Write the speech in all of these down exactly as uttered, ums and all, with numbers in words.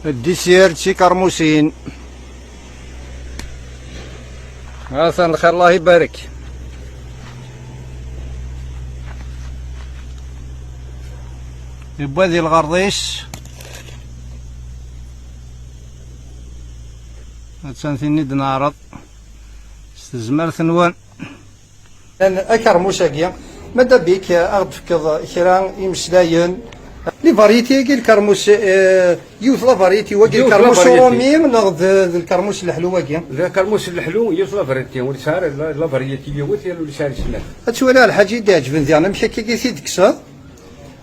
Ddisyir d tikermusin. Atan lxir, Allah ibarek. Yewwa di lɣerḍ-is. Attan tin i d-neɛreḍ s tezmert-nwen. Akermus-agi, Madda Bik, ad ɣ-d-tefkeḍ kra imeslayen. Les variétés-agi, lkermus, eh, yiwet la variété wagi, yiwet la lkermus variété. Urumi neɣ d, d lkermus n leḥlu wagi? D akermus n leḥlu, yiwet la variété, ur yesɛi ara la, la variété yiwet, yerna ur yesɛi ara snat. Ad twaliḍ lḥaǧa i d-iɛeǧben diɣen, amek akka i t-id-tekkseḍ?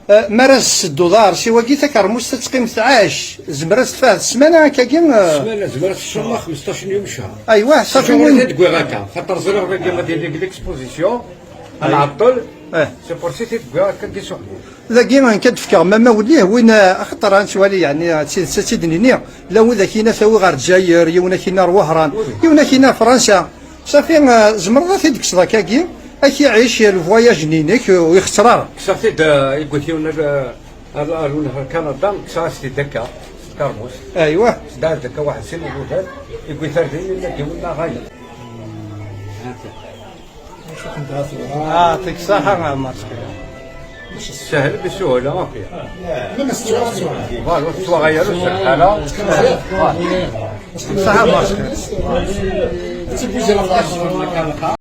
Eh, mi ara s-tedduḍ aɣersiw-agi, takermust ad teqqim tɛac, zemreɣ ad s-tfah d ssmana akkagi, eh? Ssmana, zemreɣ ad s-tsuɣ xmesṭac n yum, ccher. Aywa, ṣafi. Acuɣer i win t-id-wwiɣ akka? Xaṭer ẓriɣ dagi ad yili deg l'exposition, ad nɛeṭṭel. Eh. C'est pour ça i t-id-wwiɣ akka, deg isuḥli. Dagi, nekk ad d-fkeɣ mama wellih, win, eh, axaṭer ad nettwali, yeɛni, d tidet ad tt-id-nini, la win ad k-yini ad t-awi ɣer Lezzayer, yiwen ad k-yini ar Wehran, yiwen ad k-yini ar Fransa. Safi, eh, tzemreḍ ad t-id-tekkseḍ akkagi, ad k-iɛic le voyage-nni-inek, eh, ur ixeṣṣer ara. Kkseɣ-t-id, eh, i yiwet ar, ar, ar, ar Kanada, kkseɣ-as-t-id akka, s tkermust. Aywa. Sdɛiɣ-d akka waḥed sin n wudad, i yiwet ar din, yenna-d yiwen neɣ ɣaya. Ah, yɛṭik ṣṣeḥḥa a Ɛmer. Sahel bisuhula, ok. Voilà, ur tettwaɣay ara, ur tserreḥ ara. Ṣṣeḥḥa a Ɛmer.